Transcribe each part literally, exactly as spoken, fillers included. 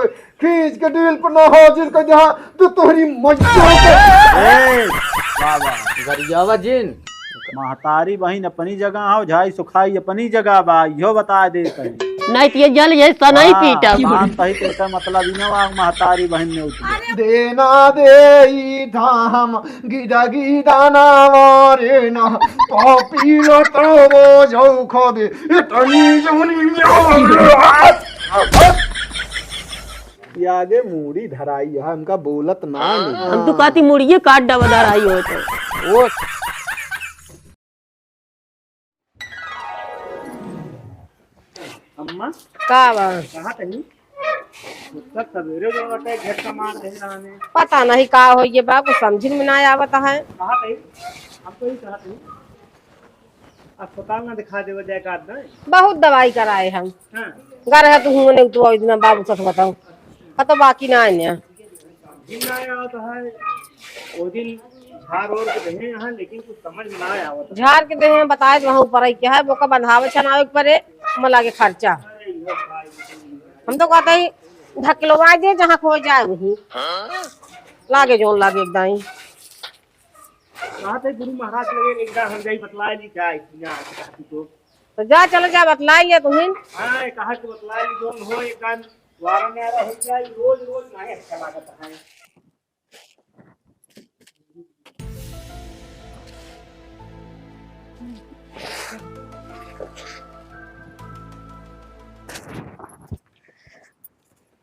खींच के डील पर ना हाजिर कर दे, हाँ, तो तोहरी मज्जा के। ए, बाबा, गरियावा जिन। महतारी बहिन अपनी जगह हो, झाई सुखाई अपनी जगह बा, इहो बता दे तनी। नहीं तो ये जल ये सनई हाँ, पीटब। बात सही, तो एकर मतलब ही ना हुआ, महतारी बहिन ने उठ गई। देना दे ई धाम, गिदा गिदा ना मारे ना, पापी लो तो वो जो खो दे, इतनी जौनी ये आगे मूड़ी धराई है, हमका बोलत ना नहीं। हम तो कहती मुड़िए काट डबा धराई हो तो। ओ। अम्मा, का बा? कहाँ तनी? मतलब सवेरे जो बटे घर का मार दे रहा ने। पता नहीं का हो ये बा, कुछ समझ में ना आवत है। कहाँ तनी? हम तो ही कहाँ तनी? अस्पताल ना दिखा देवे जाए का आदमी? बहुत दवाई कराए हम। हाँ। घर है तो हुआ नहीं तो इतना बाबू सच बताऊं। हाँ तो बाकी ना आने। दिन ना आया तो है, वो दिन झार ओर के देहे हैं, लेकिन कुछ समझ में ना आया होता। झार के देहे हैं, बताए जो वहाँ ऊपर आई क्या है, वो का बंधावे छनावे के परे, हम लागे खर्चा। हम तो कहते ही ढकलवा दे, जहाँ खो जाए वहीं। लागे जोन लागे एक दाई। कहा थे गुरु महाराज लगे एक दाई हम जाई बतला ली क्या है, क्या है, तो। तो जा, चले जा, बतला लिया तुहिन। हाँ, कहा के बतला ली, जोन हो एक दाई वारंवार हो जाए, रोज रोज नहीं अच्छा लागत है।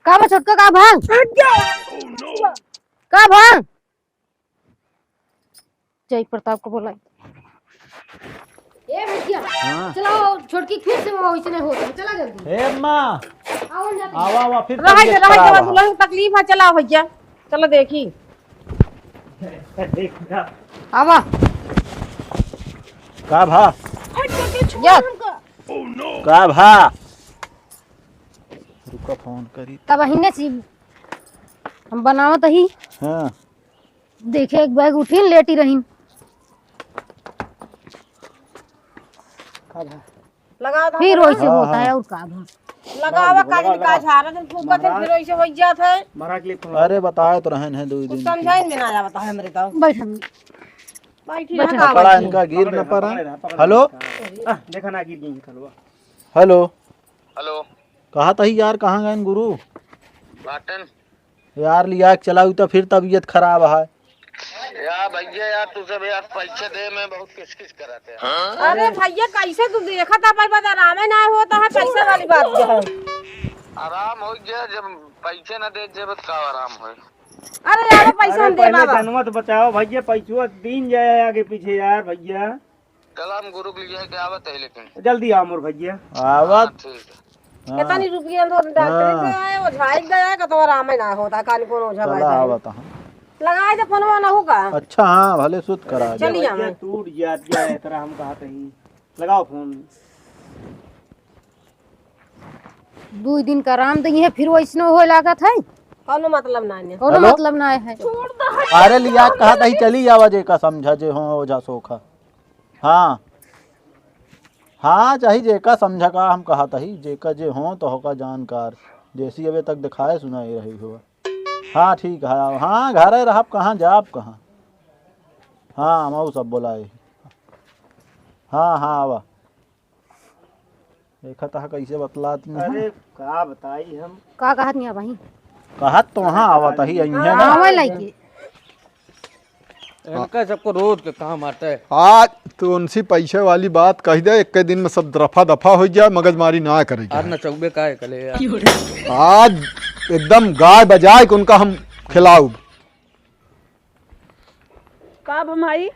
का बा छोटका, का भांग? का भांग? जय प्रताप को बोलाई। ए भैया, हाँ। चलाओ, छोटकी फिर से वो वैसने होत है, चला जल्दी। हे अम्मा, आओ ना। आवा, आवा, फिर रहा तबीयत जा, रहा खराब जा, है। दुल्हन को तकलीफ है, चलाओ भैया, चलो देखी। आवा। का भा? या। का भा? रुका, फोन करी। तब अहिने सी हम बनावत ही। हाँ। देखे एक बैग उठिन, लेटी रहिन। लगाओ तो फिर हम वैसे हाँ, होता हाँ। है और का भा? लगाओ, लगाओ, लगाओ। झारा जन फूकत है, महाराज। फिर वैसे हो जात है। महाराज ले फोन। अरे बताए तो रहन है दो कुछ दिन। समझाइन में ना आवत है हमरे तो। बैठ हम। बैठी बैठ। ना का पकड़ा बैठी। इनका गिर न पड़ा। पकड़े रहा, पकड़े रहा। हेलो। आ, देखा ना गिर गई कलवा। हेलो। हेलो। कहा तही यार, कहाँ गए गुरु? बाटन। यार, लिया के चलाऊ तो फिर तबीयत खराब है। या भैया यार, तू सब यार पैसे दे में बहुत किसकिस कराते हैं। अरे भैया, कैसे तू देखा था, पर बता, आराम ही ना होता है, पैसे वाली बात जो है। आराम हो गया, जब पैसे ना दे, जब का आराम हो। अरे यार, पैसा अरे हम दे पहले बाबा। जनवा तो बचाओ भैया, पैसवा दिन जाए आगे पीछे यार भैया। चला हम गुरु के लिए जाके आवत है, लेकिन जल्दी आओ मोर भैया। आवत। हाँ, ठीक है। हाँ। कितनी रुपया तो डॉक्टर हाँ। के आए, वो झाई गया है, कतवा आराम ही ना होता, कान कौन ओझा चला भाई। आवत है। लगाए दे फोनवा ना होगा। अच्छा, हाँ, भले सुत करा दे। चलिए भैया, हमें। टूट जात गया है, तरह हम कहा कहीं। लगाओ फोन। दुई दिन का आराम दइहे, फिर वैसने होए लागत है। कौनो मतलब ना है। कौनो हेलो? मतलब ना है। अरे लिया कहा तही चली आवा, जेका समझा जे हो ओझा सोखा। हाँ। हाँ, चाही जेका समझा का हम कहा तही, जेका जे हो तो होका जानकार। जैसी अबे तक दिखाए सुनाई रही हो। हाँ, ठीक है, आओ। हाँ, घरे रहब कहाँ, जाब कहाँ? हाँ, हम सब बोलाए। हाँ, हाँ, आवा। देखा तहा कैसे बतलात नहीं है। अरे, का बताई हम? का कहत नहीं भाई? कहत तो वहाँ आवत ही, यहीं है ना। आवे लइके। इनका सबको रोज के काम आता है। आज तो उनसे पैसे वाली बात कह दे, एक के दिन में सब दफा दफा हो जाए, मगजमारी ना करे आज के। नचौबे का है कले यार। आज एकदम गाय बजाए के उनका हम खिलाऊब। का बा माई?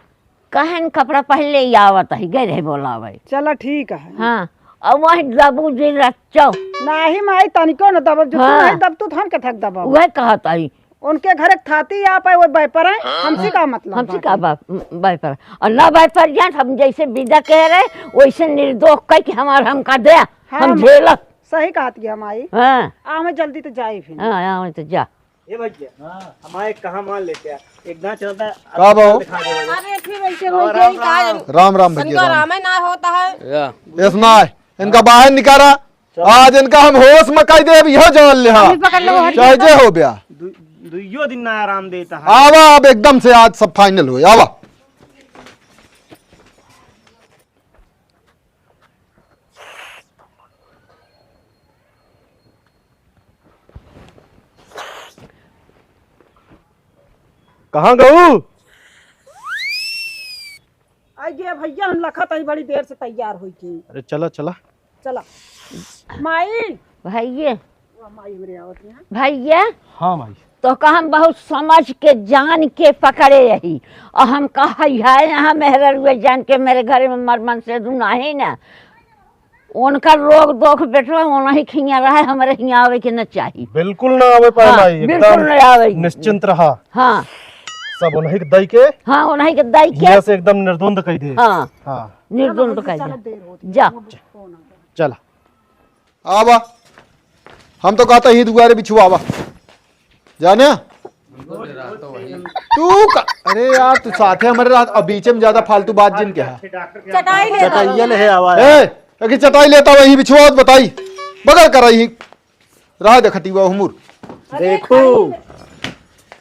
कहन कपड़ा पहले ही आवत है, गए रहे बोलावे। चला ठीक है। हाँ, और वही दबू जी रच्चो। नाही माई, तनिको न दबब, जो तू हाँ। नहीं दब, तू धन के थक दबब। वह कहत आई। उनके घर एक थाती आप है, वो बैपर है, हमसे का मतलब हमसे बात का है? बाप, बैपर। और ना बैपर जान, हम जैसे विदा कह रहे, वैसे निर्दोष कह के हमार हमका दे, हाँ, हम हम झेलत। सही कहत गया माई। हाँ। आ, मैं जल्दी तो जाई फिर। हाँ, हाँ, मैं तो जा। ए भैया, हाँ। हमारे कहाँ मान लेते हैं? एक ना चलता, का बाबू? दिखा दे भैया। अरे, फिर वैसे और हो गई, राम का राम। राम राम भैया, तनिका राम। आराम ही ना होता है। या। ऐस ना है, इनका बाहर निकाला। आज इनका हम होश में कई देब, यह जान ले, हाँ। अभी पकड़ लो, हट चाहे जाओ। जे हो बया। दु-, दुइयो दिन ना आराम देता है। आवा, अब एकदम से आज सब final होई, आवा। कहाँ गऊ? आई गे भैया, हम लखत हई बड़ी देर से तैयार होई के। अरे चला, चला। चला। माई। भैया। वाह, माई हमरे आवत हैं। भैया। हाँ माई। तोहका हम बहुत समझ के, जान के पकड़े रही। और हम कहा है यहाँ मेहररुआ जान के मेरे घर में मर मन से दू नाही ना। उनका रोग दोख बेटवा उन्हीं खिया रहे, हमरे हियाँ आवे के न चाही। बिल्कुल ना आवे पाए हाँ, माई, बिल्कुल एकदम न आवे। निश्चिंत रहा। हाँ। सब उन्हीं के दई के। हाँ, उन्हीं के दई के। हियाँ से एकदम निर्द्वंद कई दे। हाँ। हाँ। निर्द्वंद चलो, कई चलो, दे। देर होती है, जा। वो फोन आ गया। चला। आवा। हम तो कहता ही दुआरे बिछुआवा। जाने? तू का, अरे यार, तू साथे हमरे रहत, अब बीचे में ज्यादा फालतू बात जिन कहा। चटाई ले चटाइया ले है आवा। ए, अगर चटाई लेता वही बिछुआ बताई। बगल कर रही। रहा दे खटिवा हुमुर। अरे देखो। भाई,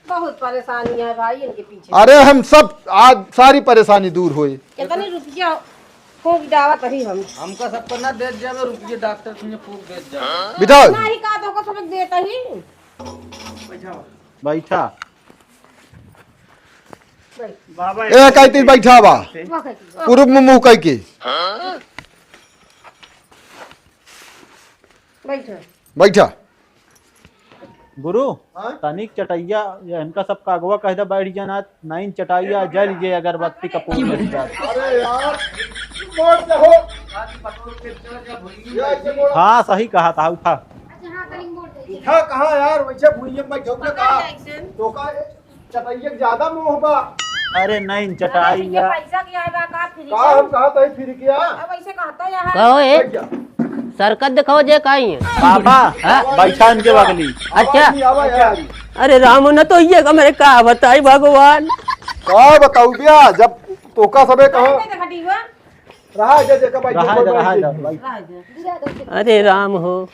बहुत परेशानी है भाई इनके पीछे। अरे हम सब आज सारी परेशानी दूर होई। कितनी रुपया फूंक डावत ही हम। हमका सबको ना देत जावे रुपये, डॉक्टर तुमने फूंक देत जावे। बिठाओ। नहीं का तो को सबक देता ही। बैठा। बाबा ए, काई तीन बैठा बा। वाह, वाह। पूरब में मुंह कई के। बैठा। बैठा। गुरु, हाँ? तनिक चटैया, या इनका सब कागवा कह दे, बैठ जाना, नाइन चटैया, जल ये अगरबत्ती कपूर मिल जात। अरे यार, मोड़ दे हो। हाँ, सही कहा था, उठा। अच्छा, हाँ, तनिक मोड़ दे। उठा कहाँ यार, वैसे भुइयां में बैठो ना कहा। तो का चटैया के ज्यादा मोह बा। अरे नहीं, चटाई भैया, या। पैसा क्या है बा, का फ्री का का? हम कहा था फ्री क्या? अब ऐसे कहता है यार। कहो ए, बैठ जा। सरकत दिखाओ जे काई है। पापा, हाँ? बैठा इनके बगली। अच्छा। आवाज नहीं आवा यार। अरे राम, न तो ये का मेरे का बताई भगवान। का बताऊ बिया, जब तोका सबे कहो। बैठ जा, बैठ जा। रहा जे, जेका बैठ रहा जा, जे, रहा बैठ जा, जा। बैठ। रहा जा। अरे राम हो।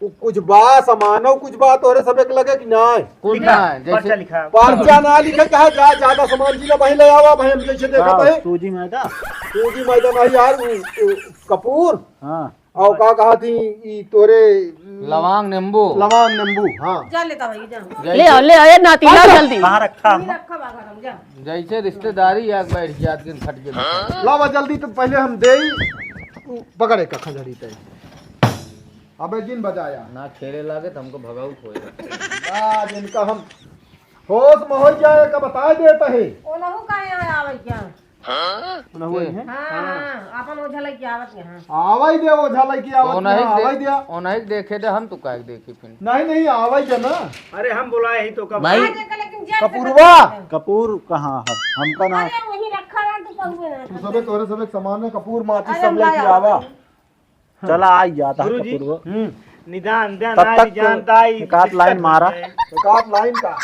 उ-, कुछ बा सामानो, कुछ बा तोहरे सबे के लगे कि नाय? कुछ लिखा, ना, जैसे पर्चा लिखा। पर्चा ना लिखे, कहा जा, ज्यादा सामान जी ना, भाई ले आवा, भाई हम जैसे देखत हाँ, है। सूजी मैदा। सूजी मैदा नहीं यार, उ, उ, कपूर। हाँ। और का कहा थी, ई तोरे, उम, लवांग नींबू। लवांग नींबू, हाँ। जा लेता भाई, जा। जैसे ले आओ, ले आओ, ए नाती, लाओ जल्दी। कहाँ रखा? ये रखा बा घर में, जा। जैसे रिश्तेदारी आग बैठ जात के खट के। लावा जल्दी, तो पहले हम देई, उ, पकड़े का खजड़ी तई। अबे जिन बजाया। ना खेले लागे तो हमको भगाऊ खोए। आज इनका हम होश में हो जाए का बता देता है। ओनहु का यहाँ आवे क्या? ओनहु के? है? हाँ, हाँ, अपन ओझा लइके आवत यहाँ। आवाई दे, ओझा लइके आवत ओनही यहाँ, दे-, आवाई दे। ओनही देखे दे, हम तो काहे देखी फिर? नहीं, नहीं, आवाई दे ना। अरे हम बुलाए ही तो कब? भाई। आज एक लेकिन जेल से कपूरवा। बच गए। कपूर कहाँ है? हमका ना। अरे वही रखा रहा, तू कहूँ ना। तू सबे तोरे सबे सामान में कपूर माचिस अरे सब हम लइके लाया आवा। चला, आई जाता गुरुजी, कपूरवा। हम्म। निदान ध्यान तब आई तक जानता आई एक आध लाइन मारा। एक आध लाइन का?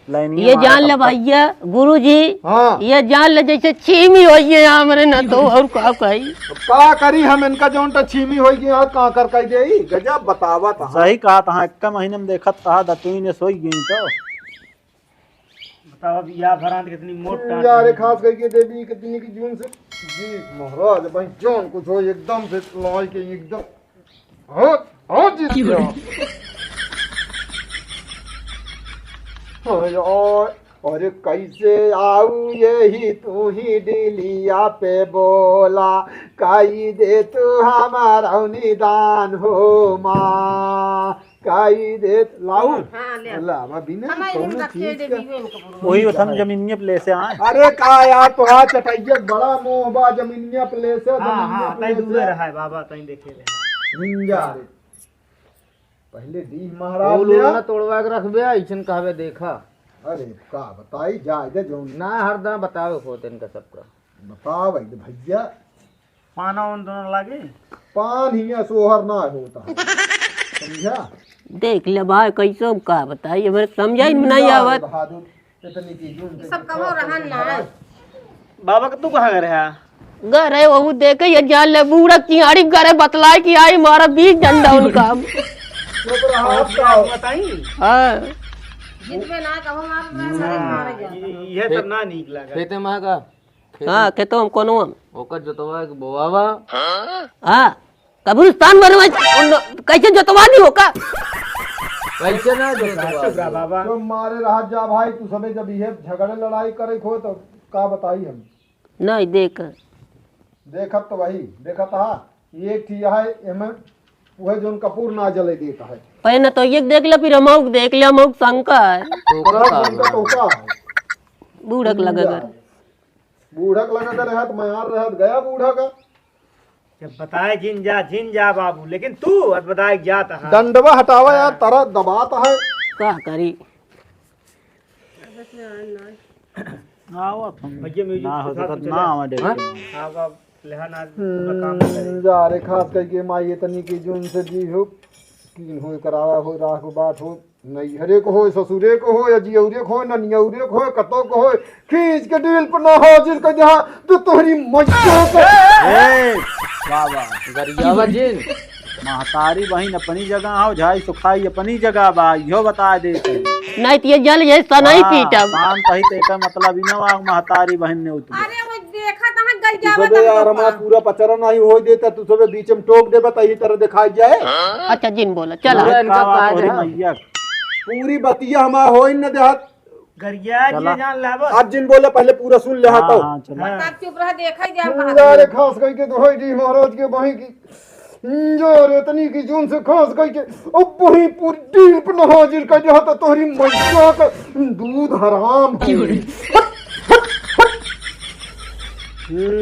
लाइन ये मारा जान तब ले तक। भैया, गुरुजी, हाँ। ये जान ले जैसे छीमी होई है यहाँ हमरे ना तो और का कही? अब का करी हम इनका जौन टा छीमी होई गई, यहाँ का कर कह देई? गजब बतावत है। सही कहा था, एक महीने में देखत था, दतुई ने सोई गई तो। बताओ, अब या भरांत कितनी मोट टांट यार, है। खास करके देवी कितनी की जून से जी महाराज भाई जान कुछ हो एकदम से लाई के एकदम। हाँ, हाँ जी भैया। अरे यार, अरे कैसे आऊ यही तू ही डिलिया पे बोला, काई दे तू हमारा निदान हो माँ। काई देत लाऊ? हाँ, ले आ। ला, बा, बिना हमारे कौनो हम रखे चीज दे का। दीवे इनको पूरा। वही उठम जमीनिया पे ले से आए। अरे का यार, तोहार चटैया बड़ा मोह बा, जमीनिया पे ले से, हाँ, जमीनिया हाँ, पे तई ले दूरे से। रहा है बाबा, तई देखे रहे। निंजा रे। पहले डीह महाराज ओल ले ओल आ। ना तोड़वा के रखबे, ऐसन कहबे देखा। अरे का बताई, जाए दे जौन। ना, हरदम बतावे होते इनका सबका। बताओ भाई, भैया। पाना उन दोनों लागे? पान हियाँ सोहर ना होता है। समझा? देख ले भाई, कैसे हम का बताई, हमारे समझा ही नहीं जा रे आवत। बहादुर, इतनी की जून ये सब कहो रहन ना। बाबा का तू कहाँ गए रहा? गरे वहू देखे ये जान ले बूढ़ा की आड़ी गरे बतलाए कि आई मारा बीच डंडा उनका। चुप रहा, आप क्या बताई? हाँ। जिन पे ना कहो मार रहा है, सारे मारे जाते हैं। ये, ये तो ना नीक लगा। खेते में का? खेते हाँ, खेतो हम कोनो हम। ओकर जोतवा के बोआवा। हाँ, कब्रिस्तान बनवाई, उन-, कैसे जोतवा दी हो का? कैसे ना जोतवा दी? बाबा। तो मारे रहा जा भाई, तू सबे जब ये झगड़े लड़ाई करे खो तो का बताई हम? नहीं, देख। देखत तो वही, देखत हा, ये एक ठी है, एमे उहे जोन कपूर ना जले देत है। पहले तो ये देख ले, फिर हम देख ले, हम शंका है। तो का शंका तो का है? बूढ़क लगा कर। बूढ़क लगा कर रहत, मयार रहत, गया बूढ़क। जब बताए जिन जा, जिन जा बाबू, लेकिन तू अब बताए जात है। डंडवा हटावा यार, हाँ। तरह दबात है। का करी? आवत हम। भैया, music ना हो सकत, ना आवा देख। हाँ, बाबू, लेहा ना, हम्म, पूरा काम करे। जा रे, खास करके माई इतनी की जून से जी हो, कीन हो, करावा हो, राख हो, बात हो, नैहरे को हो, ससुरे को हो, या जियौरे को हो, ननियौरे को हो, कतो को हो, खींच के डील पर ना हाजिर कर दे, तो तोहरी मइया को। ए, बाबा, गरियावा जिन। महतारी बहिन अपनी जगह हो, झाई सुखाई अपनी जगह बा, इहो बता देत है। नहीं तो ये जल ये सनई हाँ, पीटब। शांत ही ते का मतलब ही ना वा, महतारी बहिन ने उतरे। अरे वो देखा तो हम गरियावा तू सबे यार, हमार पूरा पचरा नहीं होई देता, तू सबे बीच में टोक देबे, त यही तरह दिखाई जाए। अच्छा, जिन बोला, चला। पूरा इनका पूरा काज तोहरी है। मैया। पूरी बतिया हमार होई न देहत। गरिया चला। जिए जान ले बस। आज जिन बोले, पहले पूरा सुन ले, हाँ, तो। हाँ, चला। हाँ। तब चुप रह, देखा ही जाए महाराज। यार, खास करके तो होई जी महाराज के बही की। यार, इतनी की जून से खास करके, अब वहीं पूरी डील पर न हाजिर कर दिया तो तोहरी मइया का दूध हराम है। हट, हट, हट। हम्म।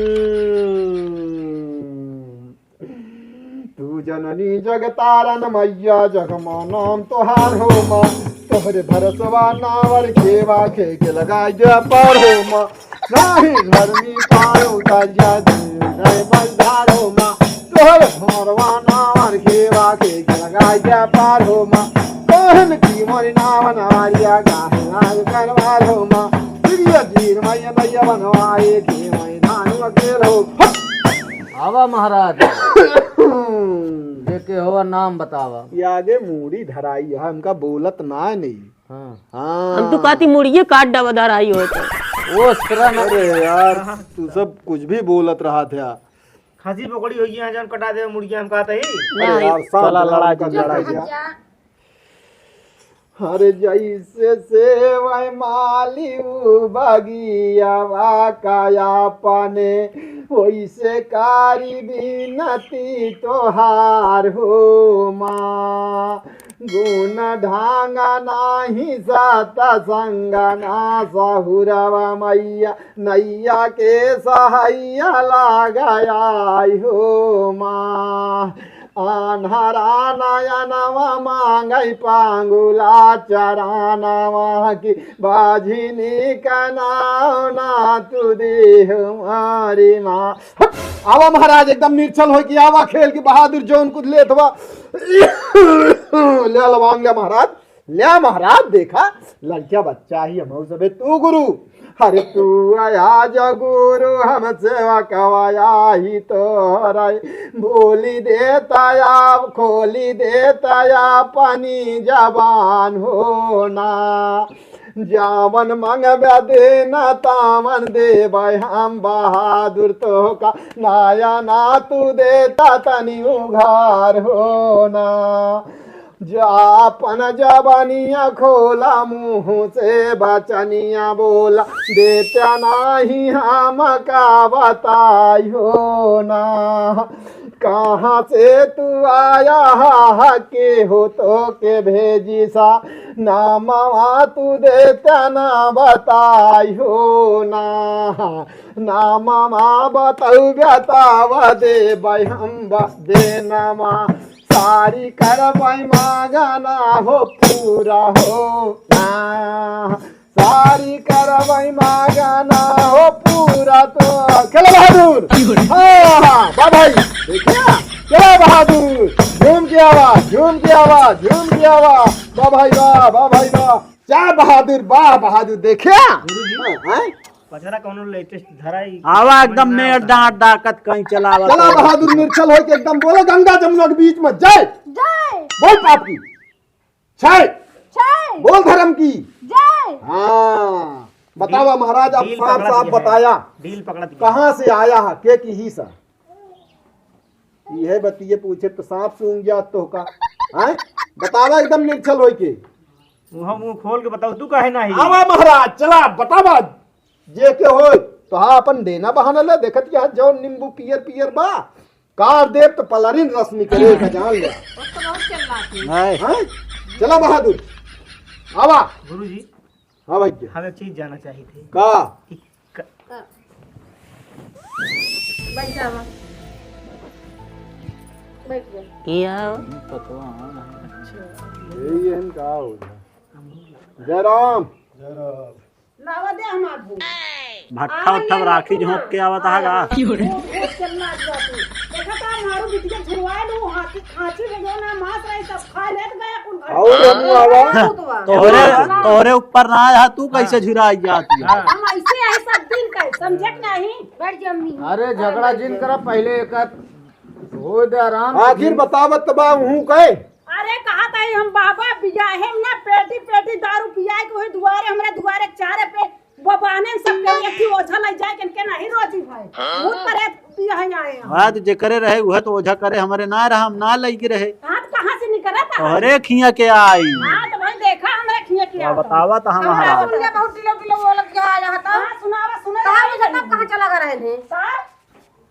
तू जननी जग तारन मैया, जग माँ नाम तोहार हो माँ। तोहरे भरसवा नावर खेवा खे के लगाई दे पार हो माँ। नाही धर्मी पार उतारिया दे गए मझधार हो माँ। तोहरे भरवा नावर खेवा खे के लगाई दे पार हो माँ। कहन की मोरी नाव नवारिया गाहे नाग करवार हो माँ। प्रिय धीर मैया नैया बनवाए के मैदान वकेल हो। हट! आवा महाराज। जेके होवा नाम बतावा। ये आगे मूड़ी धराई है, हमका बोलत ना नहीं। हाँ। हाँ। हम तो कहती मुड़िए काट डावा धराई हो तो। वो उस तरह ना। अरे यार, तू सब कुछ भी बोलत रहा था। खसी बोकड़ी होई है, जौन कटा दे मुड़िया हम कहते ही। अरे नहीं। यार, शांत चला रहा, लड़ा हमका जी। लड़ा गया। हर जैसे सेवै माली उ बगियावा का अपने, वैसे कारी बिनती तोहार हो माँ। गुण ढांग नाही सत संग ना सहुरवा मैया, नैया के सहैया लाग आई हो माँ। आन्हरा नयनवा मांगै पांगुला चरणवा की, बाझिनी का नाव ना तू देह मारी माँ। हट! आवा महाराज, एकदम निर्छल होई कि आवा खेल की बहादुर जौन कुछ लेत बा। ले लवांग ले महाराज। ल्या महाराज, देखा, लड़किया बच्चा ही, हम सबे तू गुरु। अरे तू आया जा गुरु, हम सेवकवा आही तोहरे। बोली देता या, खोली देता या अपनी जबान हो ना। जावन मंगबे देना, तावन देबै हम बहादुर तोहका। नाया ना तू देता तनी उघार हो ना। जा अपन जबानिया खोला, मुँह से बचनिया बोला, देत्या नाही हम का बताई हो ना। कहाँ से तू आया हा, के हो तोके भेजिसा, नामवा तू देत्या ना बताई हो ना। नामवा बतउब्या तब देबै हम ब-, देनमा। सारी करबै मांगना हो पूरा हो ना। सारी करबै मांगना हो पूरा तो। खेला बहादुर। हाँ, हाँ, वाह भाई। देखिया? खेला बहादुर। झूम के आवाज, झूम के आवाज, झूम के आवाज। वाह भाई वाह, वाह भाई वाह। क्या बहादुर, वाह बहादुर। देखिया? गुरुजी। हाँ, हाँ। पचरा कौनो लेटेस्ट धरा ही आवा एकदम समझ ना मेड़ आता। डांट डाकत कहीं चलावत चला हो। बहादुर निर्छल होइके एकदम बोलो, गंगा जमुना के बीच में जय। जय। बोल पाप की। जय। जय। बोल धर्म की। जय। हाँ, बतावा महाराज, अब डील साफ पकड़त साफ है। बताया। डील पकड़त है। कहाँ से आया है, के किहिस है? इहे बतिये पूछे तो साफ सूंघ जात तोहका। हैं? बतावा एकदम निर्छल होइके। मुँह मुँह खोल के बताओ, तू काहे नाही? आवा महाराज, चला बतावा। जे के होय, तो हाँ, अपन देना बहाना ले, देखत क्या जौन नींबू पियर पियर बा, काट देब तो पलारिन रस निकले का जान ले। वो तो बहुत चिल्लाती है। हैं? हैं? चला बहादुर, आवा। गुरुजी, हाँ भैया। हम एक चीज जानना चाहिए थे। का? कि क- बैठा हुआ। बैठ गए। किया? अच्छा। यही है इनका हो गया। जयराम। जयराम। लावा दे हमार भूत। भट्ठा आवा उट्ठा ये राखी देखो झोंक ना। के आवत है का? भूत, भूत चलना आज बात में। देखा तो हमारू बिटिया झुरवाए दो, हाथी, खांची में जो ना मांस रही सब खा लेत गया कुल घर। आओ रे, हमू आवा। भूतवा। तोहरे, हाँ। तोहरे ऊपर ना आया, तू कैसे हाँ। झुराई जाती है? हाँ। हम ऐसे हैं सब दिन का, समझे कि नहीं? बैठ जा अम्मी। अरे झगड़ा जिन करा, पहले एक हो दे आराम। आखिर बतावत त बा हूँ कहे। अरे कहा था हम बाबा बियाहे में ना पेटी पेटी दारू पियाए के वही दुआरे, हमरा दुआरे चारे पे बबाने सब के एक ही ओझा लग जाए, किनके नहीं रोजी भाई। हाँ। भूत प्रेत पियाहे आए हैं। हाँ, तो जेकरे रहे, वह तो ओझा करे, हमरे ना रहा, हम ना लइके रहे। हाँ, तो कहाँ से निकला था? अरे खिया के आई। हाँ, तो भाई देखा, हमरे खिया के हाँ, आवता। बतावा तो हम हमरा हरा। सुन ले, बहुत टिलो टिलो बोलत के आ रहा था। हाँ, सुनावा, सुनावा। कहाँ मुझे तब कहाँ चला गया रहे थे? हाँ?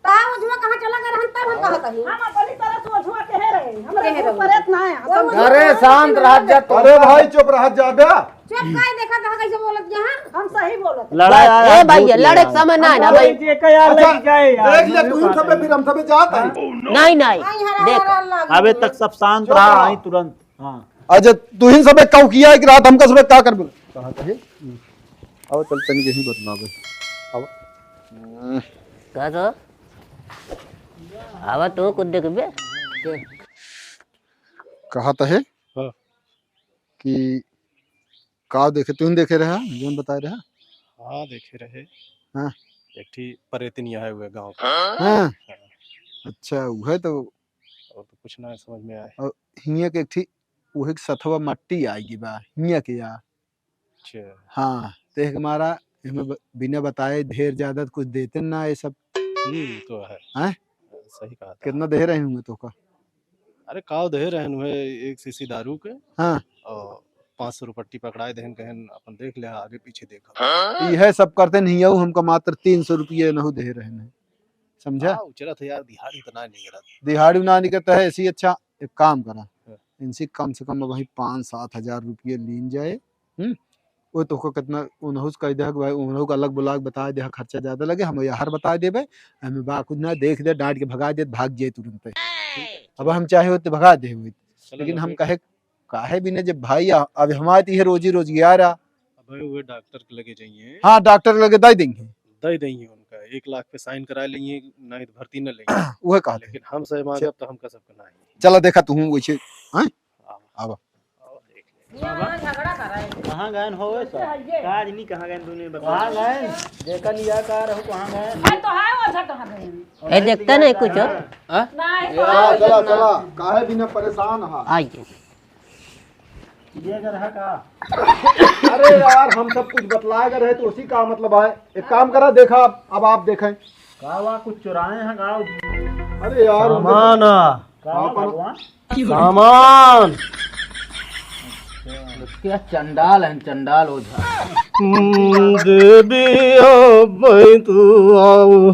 ता ओझवा कहाँ चला गए रहन, तब हम कहत हई। हम अपनी तरफ से ओझवा कहे रहे, हमरा कहे भूत रहे। प्रेत ना है, हम अरे समझ शांत रह जा तो। अरे भाई चुप रह जा बे। चुप काहे देखा था कैसे बोलत यहाँ? हम सही बोलत। लड़ाई ए आया, भाई, भूत ये लड़े लड़ाई। समय ना है ना अरे भाई। जे का यार अच्छा, लग जाए यार, देख ले, तू ही सबे फिर हम सबे जात है। नहीं, नहीं, आई हरा देख, हरा लाग अबे गई। तक सब शांत चुप रहा, रहो। आई तुरंत। हाँ। अच्छा, तू ही सबे काऊ किया है कि रात हमका सबे का कर बोल? कहा था ये? अब चल तनी यही बतलावे। अब का तो? आवा तू कुछ देखबे। कहा था है हाँ। कि का देखे, तू देखे रहा, जौन बताए रहा? हाँ, देखे रहे। हाँ। एक ठी परेतिन यहाँ हुए गाँव का। हाँ। हाँ। अच्छा, वह तो और तो कुछ ना समझ में आए। और हियाँ के एक ठी उहे के सथवा मट्टी आइगी बा, हियाँ के या। अच्छा। हाँ, तो एक मारा एमे ब-, बिना बताए ढेर ज्यादा तो कुछ देते ना ये सब। हम्म, तो है। हैं? सही कहा था। कितना दे रहे होंगे तो का? अरे, काव दे रहे हैं एक शीशी दारू के। हाँ। और पाँच सौ रुपट्टी पकड़ाए देहन, कहन अपन देख ले, आगे पीछे देखा। यह सब करते नहीं, हमको मात्र तीन सौ रुपये नहु दे रहे हैं। समझा? हाँ, उचरत है यार, दिहाड़ी तो ना निकलत। दिहाड़ी ना निकलता है, ऐसी अच्छा एक काम करा, हाँ। इनसे कम से कम वही पाँच सात हजार रुपये लीन जाए। हम्म? वो तोहको कितना उनहु से कह दे कि भाई उनहु का अलग बुला के बता दे, खर्चा ज्यादा लगे, हम यार बता देबे, हमें बा कुछ ना देख दे, डांट के भगा दे, भाग जाए तुरंत। अब हम चाहे होते भगा दे हुए, चलो लेकिन ना हम फिर। कहे काहे बिना जब भाई आ, अब हमारे तो ये रोजी रोजगार आ। अब वो डॉक्टर के लगे जाइए। हाँ, डॉक्टर के लगे दे देंगे। दे देंगे उनका, एक लाख पे साइन करा लेंगे, नहीं तो भर्ती न लेंगे। वह कहा था। लेकिन हम से मांगब तो हमका सबका नहीं। चला देखा तू वैसे, हैं? हाँ। आवा। यहाँ झगड़ा कर रहे हैं। कहाँ गए हो वे सब? काज नहीं, कहाँ गए दोनों बता। कहाँ गए? देखा नहीं यार, कहाँ रहो, कहाँ गए? मैं तो है वो झगड़ा कर रहे हैं। ए, देखते नहीं कुछ। हाँ? नहीं, ये तो आओ, है चला, वो चला। काहे बिना परेशान हा? आइए। ये अगर है का? अरे यार, हम सब कुछ बतलाए गए रहे तो उसी का मतलब है। एक काम करा, देखा अब, अब आप देखें। का हुआ, कुछ चुराए हैं का? अरे यार, उनके सामान। का हुआ, अपन भगवान? सामान। क्या चंडाल है, चंडाल ओझा। हम्म, देवी अब तू आओ।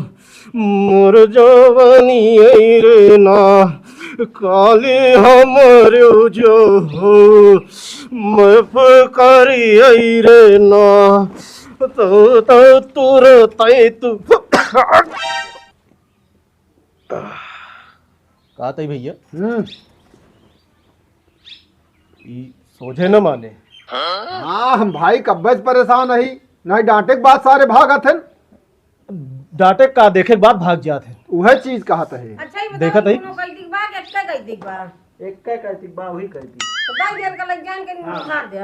मोर जवानी आई रे ना, काली हमर जो हो, माफ करी आई रे ना, तो, तो तुरत आई तू। का तई भैया? हम्म। ई सोझे न माने। हाँ, हम भाई कब्बे से परेशान हई, नहीं डांटे के बाद सारे भागत हन। डांटे का देखे के बाद भाग जात है। उहे चीज कहत है। अच्छा, ये बताओ, देखत हई? दोनों गलती के बा कि एक्के गलती के बा? एक्के गलती के बा, वही गलती। तो दस दिन का लग जान के हाँ। निखार दे।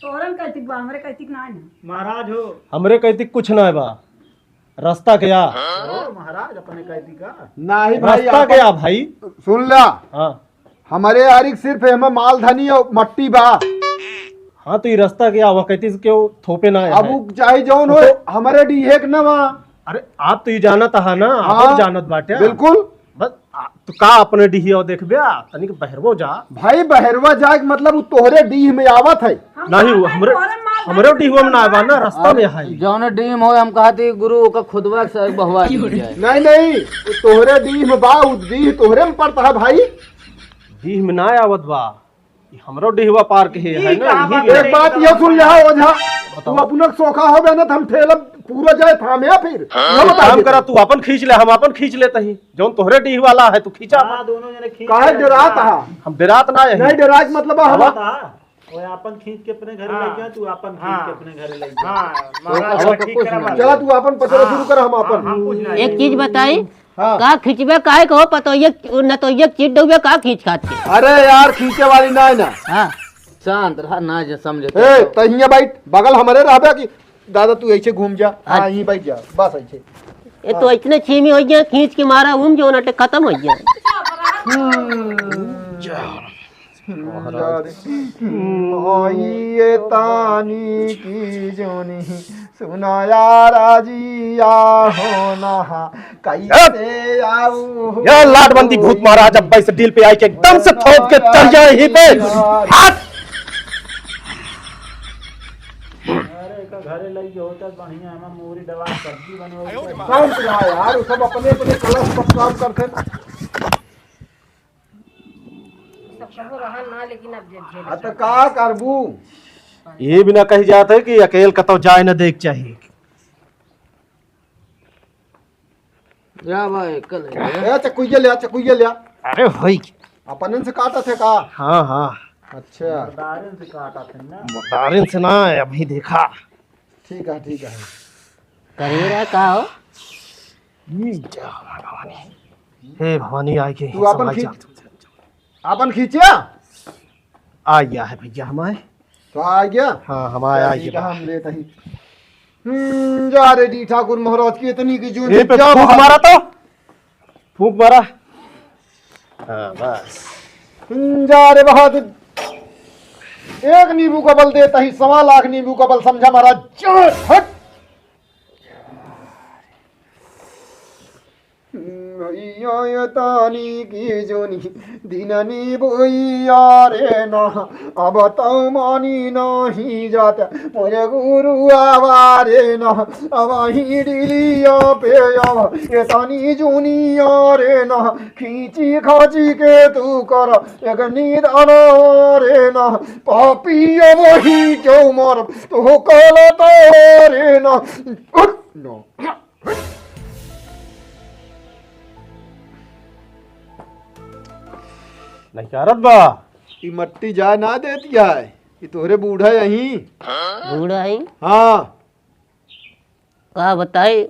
तोहरन कैतिक बा, हमरे कैतिक ना है ना। महाराज हो। हमरे कैतिक कुछ ना है बा। रास्ता के आ। ओ महाराज, अपने कैतिक का? नाही भाई, रास्ता के आ भाई। सुन ला। हाँ। हमरे यारी सिर्फ एमे मालधनी और मट्टी बा। हाँ, तो ई रास्ता के आ, वह कैतिक से केहू थोपे ना है। अब उ चाहे जौन हो, तो हमरे डीहे के ना बा। अरे, आप तो ई जानत हा ना, आप हाँ, जानत बाटे। बिल्कुल। बस, आ, तू का अपने डीहिया देखबे? आ, तनिक बहरवो जा। भाई, बहरवा जाए के मतलब उ तोहरे डीह में आवत है। हम नहीं, उ तोहरे हमरे, तोहरे माल हमरे खातिर डीहवा में ना आवा ना, रास्ता में है। जौने डीह में हो, हम कहती गुरु ओका खुदवा से बहवा दी जाए। नहीं, नहीं, उ तोहरे डीह में बा, उ डीह तोहरे में पड़ता है भाई। डीह में ना आवत बा, ई हमरो डीहवा पार के है ना, कहाँ यही बात डीह। एक बात ये सुन ले, ओझा, बताओ। तू अपना सोखा हो गया ना, तो हम ठेला पूरा जाए थामे फिर। हाँ, हम बता काम देते। करा, तू अपन खींच ले, हम अपन खींच लेते ही। जौन तोहरे डीह वाला है, तू खींचा। हाँ, दोनों जने खींच काहे ले। डरात हा? हम डरात ना है। नहीं डरात, मतलब हम डरात हा। वो अपन खींच के अपने घर हाँ। ले गया, तू अपन खींच हाँ। के अपने घर ले गया। हाँ, तो महाराज अब ठीक कुछ करा नहीं। बात। चला, तू अपन पचरा हाँ। शुरू कर, हम अपन। हाँ, हम कुछ नहीं। एक चीज बताई, हाँ। का खींचबे काहे को पतोइया, न तो ये चीट डूबे का खींच खात के। अरे यार, खींचे वाली ना है ना। हाँ। शांत रहा, ना जे समझे। ए, तो हियां बैठ, बगल हमरे रहबे कि दादा तू ऐसे घूम जा। हाँ, अच्छा। यहीं बैठ जा, बस ऐसे। ये तो इतने छीमी हो गया, खींच के मारा, उम जो नटे खत्म हो गया। हम्म। महाराज। आइए तानी की जोनी सुनाया राजिया हो ना कैसे आऊ हो। या लाटबंदी भूत महाराज, अब से डील पे आए के एकदम से थोप के चल जाए ही पे। हाथ। अरे का घरे लई होता बढ़िया, हम मूरी दवा सब्जी बनवा। शांत रहा यार, वो सब अपने अपने कलश पर काम करते। सब कबो रहा ना, लेकिन अब जे झेले हाँ, तो का करबू? ये भी ना कही जात है कि अकेल कतौ जाए ना देख चाहिए। जा भाई, कल है। ए, चकुइया ले आ, चकुइया ले आ। अरे होई। अपनन से काटा थे का? हाँ, हाँ। अच्छा। मर्दारन से काटा थे ना। मर्दारन से ना, अभी देखा। ठीक है, ठीक है। करेरा का हो? ई जा हमार भवानी। हे भवानी, आए के तू अपन खींच, अपन खींचिया। आ गया है भैया हमारे। तो आ गया? हाँ, हमारे आ गया। हम लेते ही। हम्म, जा रे डी ठाकुर महाराज की इतनी की जून ए पे क्या फूंक मारा तो। फूंक मारा। हाँ, बस। हम्म, जा रे बहादुर। एक नींबू का बल देता ही सवा लाख नींबू का बल, समझा महाराज। जा, हट। भैया ये तानी की जोनी दिननी बोइया रे ना, अब तो मानी नहीं जात मोरे गुरु आवा रे ना, अब ही डिलिया पे आवा ये तानी जोनिया रे ना, खींची खांची के तू कर एक निदान रे ना, पापी अब ही क्यों मर तो काला रे ना। उठ, नो। नहीं करत बा। ई मट्टी जाए ना देती है। ई तोहरे बूढ़ा यहीं। बूढ़ा है? हाँ। का बताई,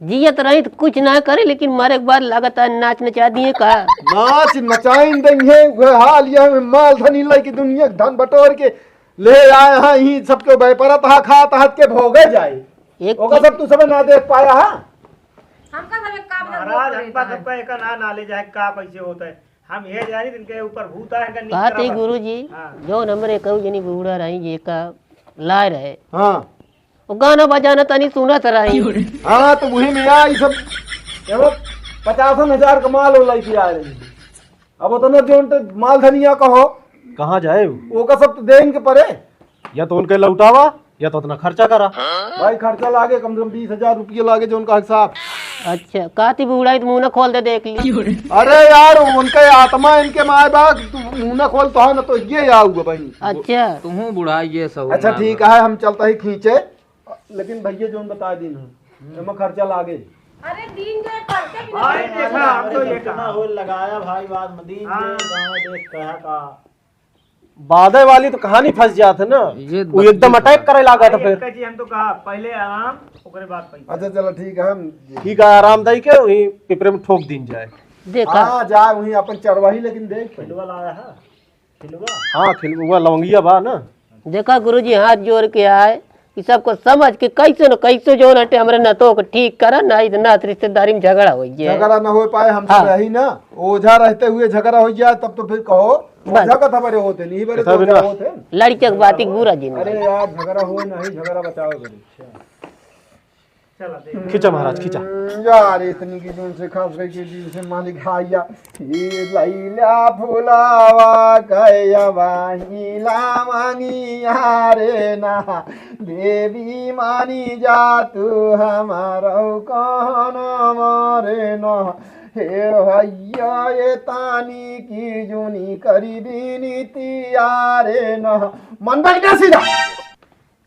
जियत रही तो कुछ ना करे, लेकिन मरे के बाद लागत है नाच नचा दिए का। नाच नचाइन देंगे, वह हाल यह माल धनी लाई की दुनिया के धन बटोर के ले आए हैं, ही सबके बेपरत हा, खात हाथ के भोगे जाए। एक ओका चीज सब तू सब ना देख पाया हा? हमका सब एक काम ना महाराज, करे हमका था। सबका एका ना knowledge है, का कैसे होता है। हम ये जानी इनके ऊपर भूत आए, इनका बात नीचा है बा। गुरु जी, हाँ। जो नंबर एक जनी बूढ़ा रही, जे का लाए रहे। हाँ। वो गाना बजाना तनी सुनत रही। हाँ, तो वही में आई सब, एगो पचासन हजार का माल वो लेके आ रही। अब उतना जोन तो माल धनिया का हो। कहाँ जाए वो? ओका सब तो देन के परे। या तो उनके लौटावा, या तो उतना खर्चा करा। भाई, खर्चा लागे कम से कम बीस हजार रुपये लागे, जो उनका हिसाब। अच्छा, काती बूढ़ा है तो मुंह ना खोल दे, देख ली। अरे यार, उनका आत्मा इनके माए बा, तू मुंह ना खोल तो है ना, तो ये आऊगा भाई। अच्छा। तुहूँ बूढ़ा ये सब अच्छा, ना ठीक बा। है, हम चलता ही खींचे, लेकिन भैया जोन बता दीन हूँ, एमा खर्चा लागे। अरे दीन जो है, खर्चा भी भाई, नहीं देखा, हम तो ये कितना कहा। हो लगाया भाई, बाद में दीन हाँ। जो गाँव देख कहा का। बादे वाली तो कहानी फंस जात है ना, ये वो एकदम बत्तीस attack करे लागा था अरे फिर। एक जी हम तो कहा, पहले आराम, ओकरे बाद पैसा। अच्छा, चलो, ठीक है, हम ठीक है, आराम दई के वहीं पिपरे में ठोक दीन जाए। देखा। हाँ, जाए वहीं अपन चरवाही, लेकिन देख। खिलवा लाया है? खिलवा? हाँ, खिलवा, लवंगिया बा ना। देखा गुरुजी, हाथ जोड़ के आए, ई सब को समझ के कैसे न कैसे जौन हटे हमरे नतोह को ठीक करा, ना इतना रिश्तेदारी में झगड़ा होइ जाए। झगड़ा न होइ पाए, हम सब हाँ। रही ना, ओझा रहते हुए झगड़ा होइ जाए, तब तो फिर कहो, बस। ओझा का था बड़े होते, नहीं बड़े तो ओझा होते। लड़के की बात ही बुरा जी नहीं। अरे यार, झगड़ा होइ नहीं, झगड़ा बचाओ बड़े। खींचा महाराज, खींचा। हम्म, यार, इतनी की जौन से खास करके दिल से मालिक हाया। ये लैला फुलावा कयवा हिलावनी यारे ना, देवी मानी जा तू हमारो कहना मारे ना। हे भैया, ये तानी की जूनी करी बीनती यारे ना। मन बैठ गया सीधा।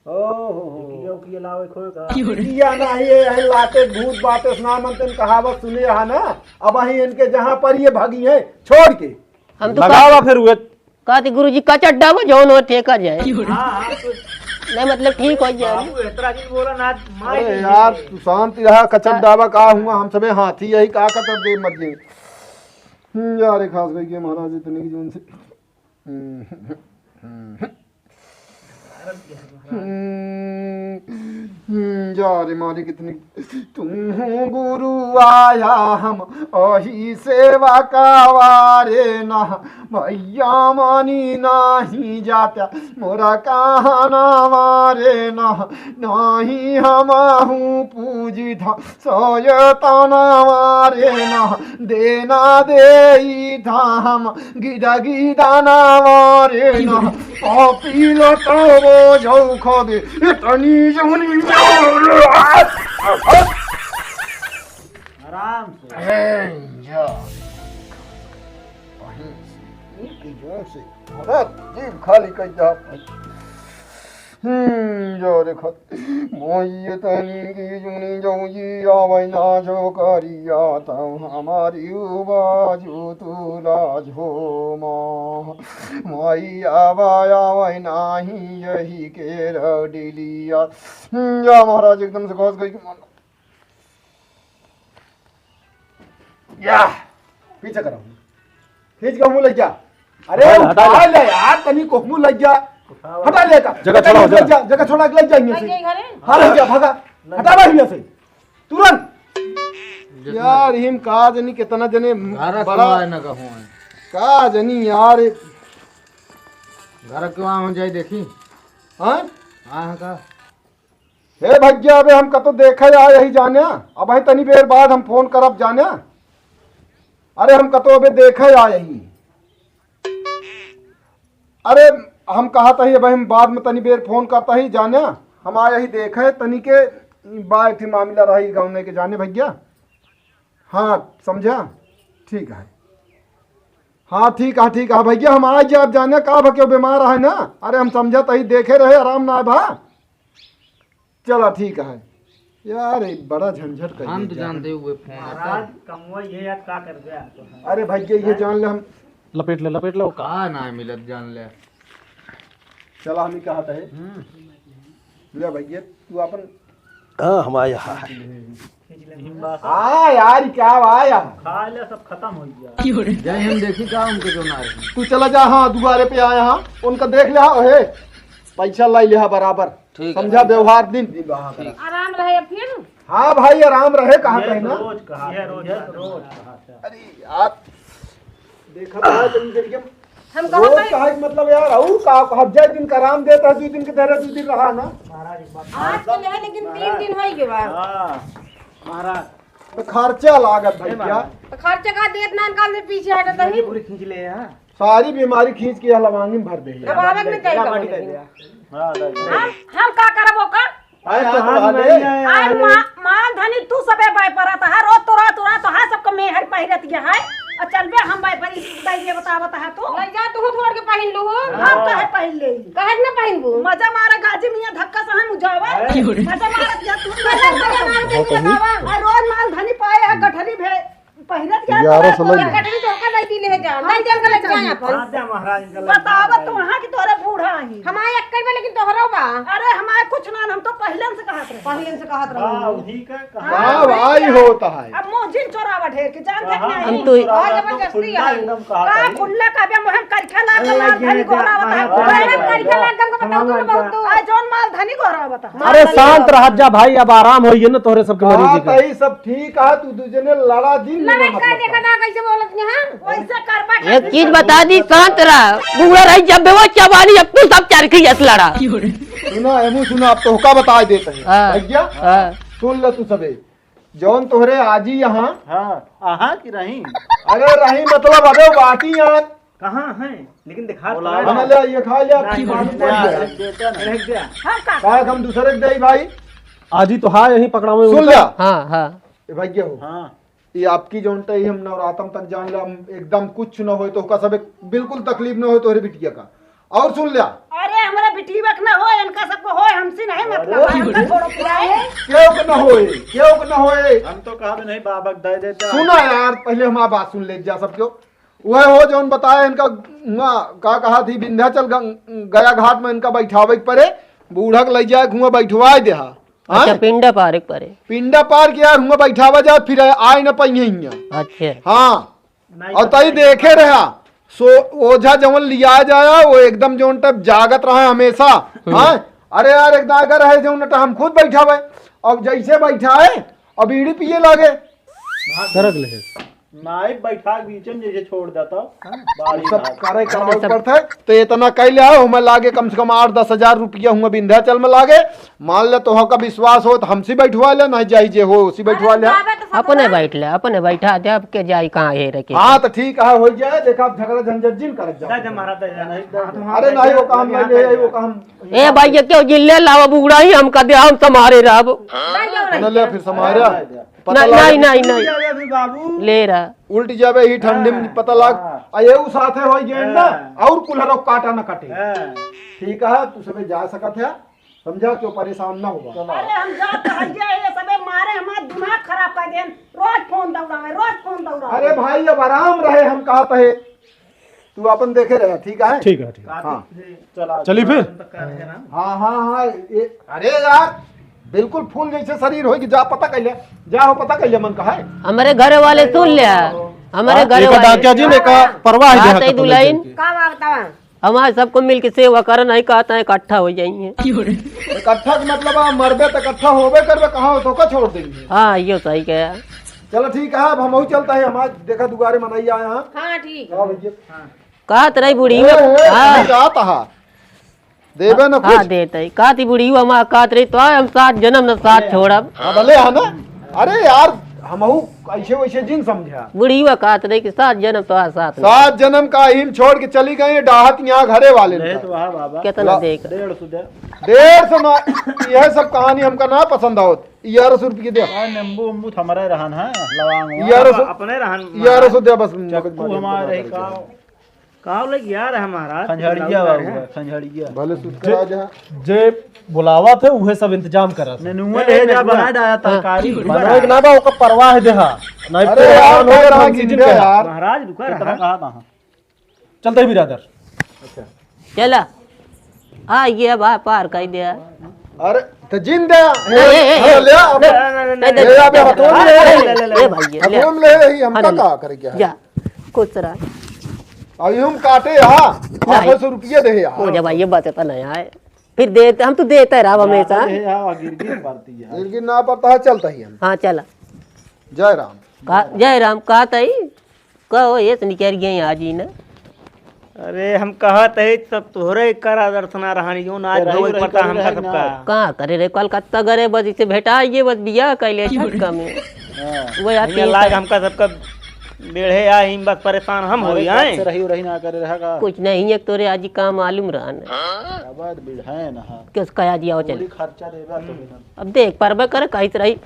ओहो। टिकिया उकिया लावे खोए का? टिकिया नाही है, यही लाते भूत बाते से नाम अंतन कहावत सुने हा ना। अब अही इनके जहाँ पर ये भागी है, छोड़ के। हम तो लगावा फिर उहे। कहती गुरुजी कचट डाबो, जौन हो ठेका जाए। हाँ, हाँ, तो नहीं, मतलब ठीक हो जाए। बाबू, इतना दिन बोला ना, मार अरे दीजिए। यार, तू शांति रहा, कचट डाबा का हुआ, हम सबे हाथी यही का कचट दे मर गए। हम्म, यार, एक खास करके महाराज इतने की जौन से हम्म, हम्म, हम्म, जा रे मालिक, इतनी तू गुरु आया हम ओही सेवा का वारे ना, भैया मानी नाही जात्या मोरा कहना वारे ना, नाही हम हूँ पूजी था शैताना मारे ना, देना देई धाम, गिदा गिदा ना मारे ना, पापी लटो वो जाऊ खो दे, इतनी जौनी। आराम से। ए, जा। वहीं से, इनकी जोर से, अरे, जीभ खाली कर जा। हम्म, जो देखत, मोइये तनी की जुनी जौजी आवै ना जो करिया, तब हमारी बाजू तू लाजो माँ। माई आवा आवै नाही यही के रडिलिया। हम्म, जा महाराज एकदम से घस गई कि मान लो। या, पीछे करो। खींच के मुंह लग जा। अरे हटा ले, हटा उठा ले। ले यार, तनी को मुंह लग जा। उठाओ। हटा ले का। जगह छोड़ा, लग जा, जगह छोड़ा के लग जा यहाँ से। लग गई घरे? हाँ, लग जा, भागा। हटा भाई यहाँ से। तुरंत। जितना यार, हिम का जनी कितना जने घर बड़ा सुनाए न कहूँ। का जनी यार। घर के वहाँ हो जाए देखी। हाँ? हाँ, हाँ का? हे भैया, अबे हम कतो देखे आए ही जाने, अब ही तनी देर बाद हम फोन करब जाने। अरे हम कतो अबे देखे आए ही। अरे हम कहत ही, अब हम बाद में तनी देर फोन करत ही जाने, हम आए ही देखे तनी के बाय थी मामला रही गाँव में के जाने भैया। हाँ, समझा? ठीक है। हाँ, ठीक है, ठीक है भैया, हम आ जाब जाने का भा केहू बीमार है ना? अरे हम समझत ही देखे रहे, आराम ना है भा। चला ठीक है। यार, ये बड़ा झंझट कर हम तो दिया। जानते हुए फोन आता महाराज, है। कमवा ये यार का कर गया तो है। अरे भैया, ये जान ले हम लपेट ले, लपेट ले, ओका। का ना मिलत जान ले। चला हम ही कहत है। हम्म। ले भैया, तू अपन हाँ, हम आया है। हाँ यार, क्या आया? खा ले, सब खत्म हो गया। जय हिंद, देखी का उनके जो ना रहे। तू चला जा, हाँ, दुआरे पे आया, हाँ, उनका देख ले, हाँ, हे, पैसा लाई ले, हाँ, बराबर। ठीक है। समझा, व्यवहार दिन। ठीक। आराम रहे अब फिर। हाँ भाई, आराम रहे, कहा ये कहे ना। रोज कहा, ये रोज, ये रोज कहा। अरे यार, देखा था तुम दिन के हम रोज कहत हई। कहे के मतलब यार, और का, हफ्ते दिन का आराम देता है, दो दिन के धरे, दो दिन रहा ना। आज तो नहीं, लेकिन तीन दिन हो गए बा। हाँ, महाराज। तो खर्चा लागत भैया। तो खर्चा का देत ना, काल से पीछे हटत हई। पूरी खींच ले, हाँ। सारी बीमारी खींच के यहाँ लवांगी में भर दे। अब आवे के नहीं चाहिए। हाँ, हम, हम का करब ओकर? आए तो हाथ हाथ में ले। आए, आए, आए, मा-, माल धनी तू सबे बाय परत है, रोज तोरा, तोरा, तोहार सबके मेहर पहिरत ये है। और चलबे हम बाय परी, बताई दे, बतावत है तू। लग जा, तू थोड़ के पहिन लू। हम हाँ। कहे पहिन ले। कहे न पहिनबू? मजा मारे गाजी मियाँ धक्का से हम उजावा। अरे। मजा मारत जा तू। मजा, मजा मारत जा तू। और रोज माल धनी पाए है, गठरी भे-, पहिरत जा ग्यारह सौ तोरा, लग तोरा गया। कटरी तोहका नहीं दी ले जा। नहीं चल के लग जाए अपन। हाँ, जा महाराज इनका लग बतावा जाए। तू वहाँ की तोरे बूढ़ा है। हमारे एक्के बा, लेकिन तोहरो बा। अरे, हमारे कुछ ना, हम तो पहिले से कहत रहे। पहिले से कहत रहे। हाँ, उन्हीं का कहा। हाँ, भाई होता है। अब मुँह जिन चोरावा ढेर के, जान तक कहाँ नहीं। हम तो चोरावा, और हम तो जबरदस्ती खुल्ला है। एकदम कहा का था। खुल्ला का बे, मुँह हम करिखा लाग अरे, माल ये धनी जा, गोहरावा हाँ, था। हाँ, अरे, हाँ, करिखा हाँ। लाग हमको बताओ, तुम बहुत। आ, जौन माल धनी गोहरावा था। अरे, शांत रह जा भाई, अब आराम होइए ना तोहरे सबके मरीज के। तई सब ठीक है, तू दू जने लड़ा दिन लड़ा का देखा ना कैसे बोलत नहीं, हाँ? वैसे करबा एक चीज बता दी, शांत रह। बूढ़ा रही जब बेवा चबानी, अब तू सब चरखी जस लड़ा। सुना, एमू सुना, अब तोहका बताइ देत है। हाँ। भैया, हाँ। सुन ले तू सबे। जौन तोहरे आजी यहाँ। हाँ, आहा की रही। अरे रही मतलब, अबे बाटी यहाँ। कहाँ है? लेकिन दिखा तो बोला रहा है। ले, ये खा ले, नहीं, मालूम नहीं, पड़ गया। नहीं, बेटा नहीं। रह गया। हाँ, का? का हम दूसरे के दे भाई? आजी तो हाँ, यहीं पकड़ावे सुन उनका। ले। हाँ, हाँ। ए भैया हो। हाँ। ये आपकी जौन तई हम नवरातम तक जान ले, हम एकदम कुछ न होए तोहका सब एक बिल्कुल तकलीफ न होए तोहरे बिटिया का। और सुन ल्या। अरे, हमरा बिटिया के ना होए, इनका सबको होए, हमसे नहीं मतलब, अरे। हमका छोड़ो पूरा है। केहू के ना होए, केहू के ना होए। हम तो कहा भी नहीं, बाबा के दे देता। सुना यार, पहले हमार बात सुन ले जा सब क्यों। वह हो जौन बताए इनका, हुआं का कहा थी, विंध्याचल गं-, गया घाट में इनका बैठावे के परे, बूढ़ा के लइ जाए, हुआं बैठवाए देहा। अच्छा, हाँ? पिंडा पारे के परे। पिंडा पार के यार, हुआं बैठावा जाए, फिर आए न पाइए हियां। अच्छा। हाँ। नहीं और तो तई नहीं। देखे रहा, सो ओझा जवन लिया जाया, वो एकदम जौन टाइप जागत रहा हमेशा। हम्म। हाँ? अरे यार, एक दागर है जौन टाइप हम खुद बैठावे, अब जैसे बैठाए, अब बीड़ी पिए लागे। सरक ले। नाई बैठा के बीच में जैसे छोड़ देता, हाँ। बारी सब बात। करे, करावे सब पड़त है, तो इतना कह ले आओ, हमें लागे कम से कम आठ दस हजार रुपया हुआ विंध्याचल में लागे। मान ले तोहका विश्वास हो तो हमसे बैठवा ले, नहीं जाई जे हो उसी बैठवा ले। अरे, जावे तो सब अपने ना। बैठ ले, अपने बैठा दे, अब के जाई कहाँ हेरे के। हाँ, तो ठीक है, हो जाए, देखा, अब झगड़ा झंझट जिन करत जाओ। जा, जा, महाराज, जा, जा। अरे, नहीं, वो काम नहीं ले, वो काम। ए भाई, ये क्यों जिल्ले लावा बुगड़ा ही, हम कदे हम समारे रहब। नहीं, नहीं, सुन ले, फिर समारे। पता नहीं, लागे। नहीं, नहीं, नहीं। अभी बाबू। ले रहा। उल्ट जाबे ही ठंडी में, हाँ। पता लाग। हाँ। आ ये उ साथे होई गेंद ना, हाँ। और कुल्हरो काटा ना कटे। हाँ। ठीक है, तू सबे जा सकत है, समझा, क्यों परेशान ना हुआ। अरे हम जात हइये, ये सबे मारे हमार दिमाग खराब कर देन। रोज फोन दौड़ावे, रोज फोन दौड़ावे। अरे भाई, अब आराम रहे, हम कहत है, तू अपन देखे रहे, ठीक है? ठीक है, ठीक है। हाँ। चला, चली फिर? हाँ, हाँ, हाँ, ये, अरे यार, बिल्कुल फूल जैसे शरीर होई कि जा पता कैले, जा हो पता कैले मन का है। हमारे घर वाले सुन लिया, हमारे हाँ, घर एक वाले। डाकिया जी ने कहा, परवाह हाँ, है सही खत्म दुल्हन। होके। का बात बा? हमारे सबको मिल के सेवा कर, नहीं कहता है इकट्ठा हो जाएंगे। इकट्ठा के मतलब आ, मरबे तो इकट्ठा होबे करबे, कहाँ हो तो का छोड़ देंगे। हाँ, यो सही कहा। चलो ठीक है, अब हम चलता है, हमारे देखा दुआरे मनई आया है। हाँ, ठीक। हाँ भैया। कहत रही बूढ़ी ए, में, ए, हाँ। अभी जात हा। देबे न हाँ, कुछ। देत है। कहत ही बूढ़ी हुआ, माँ कहत रही, तो हम सात जन्म न साथ छोड़ब। हाँ, भले है ना। अरे यार, हमहू ऐसे वैसे जिन समझा। बूढ़ी हुआ कहत रही कि सात जन्म तो साथ न। सात जन्म का हिम छोड़ के चली गई, डाहत यहाँ घरे वाले ले ने। तो वाह बाबा। कितना ला-, देख। डेढ़ सौ दे। डेढ़ सौ ना, यह सब कहानी हमका ना पसंद आवत। ग्यारह सौ रुपये दे। आ, नींबू उम्बू तो हमारे रहन है, लवांग ववांग। ग्यारह सौ, अपने रहन ग्यारह सौ दे बस। चक्कू हमारे रही का? का लग यार है महाराज? खंजड़िया बाबू है, खंजड़िया। भले सुत कर आ जा। जे बुलावा थे, उहे सब इंतजाम करत है। नेनुआ ले जा, बना डाया तरकारी। हाँ। बनवे के ना बा, ओकर परवाह देहा। नहीं अरे तो यार, हैरान हो गया, का हम नाम सीजन जिंदा पे यार। महाराज रुका कितना रहा। कहा था? चलते ही बिरादर। अच्छा। चला। हाँ, ये बा पार कर दिया। अरे, तो जिंदा। ए, ए, ए, अरे, ए, ले आ, ले, ले, ले, ले, ले, ले, ले, अबे हथौड़ी ले, ले, ले, ले, ले, ले, ले, भाई, ले। हथौड़ी ले, ले, हम हाँ, का, ले, ले। का करे क्या है? जा, कुछ रहा। अभी हम काटे, हाँ, नहीं। आठ सौ रुपये दे, यार। हो जा भाई, ये बात तो नहीं आए। फिर देते, हम तो देते रहा हमेशा। ज्यादा है, हाँ, गिरगिट पड़ती है। गिरगिट ना पड़ता है, चलता ही हम। हाँ, चला। जय राम। का, जय राम, का तई? कहो, ये तो निकल गए आज ही ना। अरे, हम कहत है, सब तोहरे करा दर्शना रहनी, जो ना आज रही, धोए रही पता करे हमका रहे सबका। ना। कहाँ करे रे, कलकत्ता गरे, बस इसे भेटा ये, बस बियाह कैले झटका में। हाँ। वो यार भैया, तीन लाग साल हमका सबका बेढ़े आई, बस परेशान हम हमारे होई साथ आए। से रही, रही ना करे रहा का। कुछ नहीं, एक तोरे आज ही काम मालूम रहन। आबाद बिढ़ाए ना, हाँ। किस कया दिया हो चल। पूरी खर्चा देगा तो बिना। अब देख, परबे करे, कहित रही।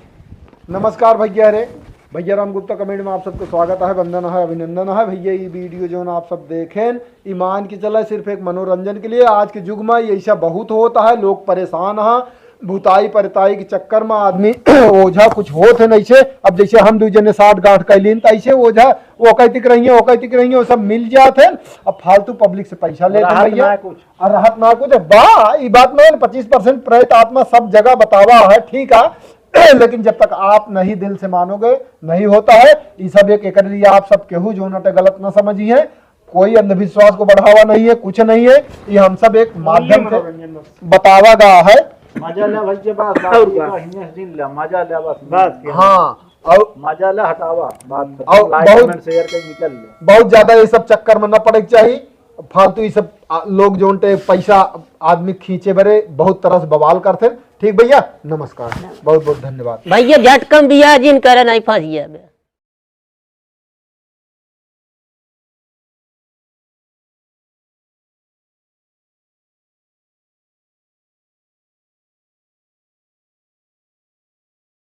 नमस्कार भैया रे, भैया राम गुप्ता कमेंट में आप सबको स्वागत है, वंदन है, अभिनंदन है। भैया, ये वीडियो जो ना आप सब देखें, ईमान की चला सिर्फ एक मनोरंजन के लिए। आज के युग में ये ऐसा बहुत होता है, लोग परेशान हैं, भूताई परताई के चक्कर में आदमी ओझा कुछ होत है नहीं से। अब जैसे हम दू जने साठ गांठ कैलीन, त ऐसे ओझा वो कहती रहिए, वो कहती रहिए, वो सब मिल जात है। अब फालतू पब्लिक से पैसा लेते हैं भैया। और रहत ना कुछ, बा, ई बात ना, पच्चीस परसेंट प्रेत आत्मा सब जगह बतावा है, ठीक है। लेकिन जब तक आप नहीं दिल से मानोगे, नहीं होता है। ये सब एक, एक लिए आप सब केहू जो नटे गलत ना समझिए। कोई अंधविश्वास को बढ़ावा नहीं है, कुछ नहीं है। ये हम सब एक माध्यम से बतावा गया है। मजा ले भैया, बस, बस, और ये का? तो हियां से दिन ले, मजा ले बस। बस, हाँ, और मजा ले, हटावा बात खत्म। और like, बहुत, comment, share कर निकल ले। बहुत ज्यादा ये सब चक्कर में न पड़े के चाहिए। फालतू ये सब, आ, लोग जोन टे पैसा आदमी खींचे बरे बहुत तरह से बवाल करते हैं। ठीक भैया, नमस्कार, बहुत बहुत धन्यवाद। भैया झटकम बिया जिन करे नहीं फंसिया बे।